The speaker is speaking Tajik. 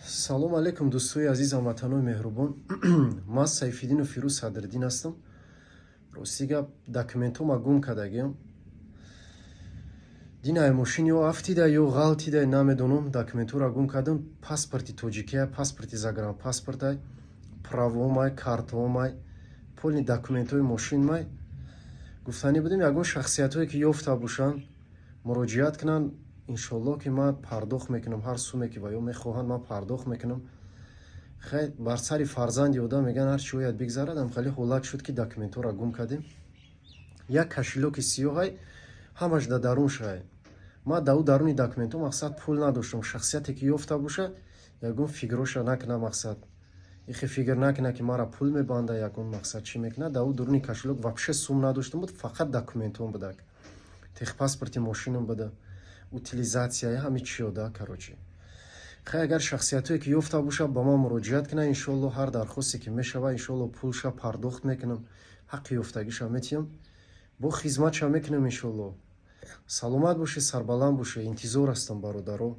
Салому алейкум, дӯстои азиз, ҳамватанои меҳрубон. Ман Сайфиддину Фирӯз Садриддин ҳастам. Рости гап, документҳома гум кардагиам. Динай мошин ё афтида, ё ғалтида, намедонам. Документҳоро гум кардам. Паспорти тоҷикия, паспорти загранпаспортай, правомай, картаомай, полный документҳои мошинмай. Гуфтанӣ будем, ягон шахсиятҳое ки ёфта бошанд, муроҷиат кунанд. Иншоллоҳ, ки ман пардохт мекунам. Ҳар суме ки ва ё мехоҳанд, ман пардохт мекунам. Хай, бар сари фарзанди одам, мегӯян, ҳар чи ояд, бигзарад. Ам хеле ҳолат шуд, ки документҳоро гум кардем. Як кошелёки сиёҳай, ҳамаш да дарун шай. Ман да ӯ даруни документҳо, мақсад, пул надоштам. Шахсияте ки ёфта боша, ягон фикроша накуна, мақсад, ихе фикр накуна, ки мара пул мебанда, ягон, мақсад, чӣ мекуна. Да ӯ дуруни кошелёк вообще сум надоштам, буд фақат документҳом будак, техпаспорти мошинам буда, утилизация, ҳами чиё да, короче. Хай, агар шахсиятҳое ки ёфта бошад, ба ман муроҷиат кунанд. Иншоалло, ҳар дархосте ки мешавад, иншоалло, пулша пардохт мекунам, ҳаққи ёфтагиша метиҳам, бо хизматша мекунам, иншоалло. Саломат бошед, сарбаланд бошед, интизор ҳастам, бародаро.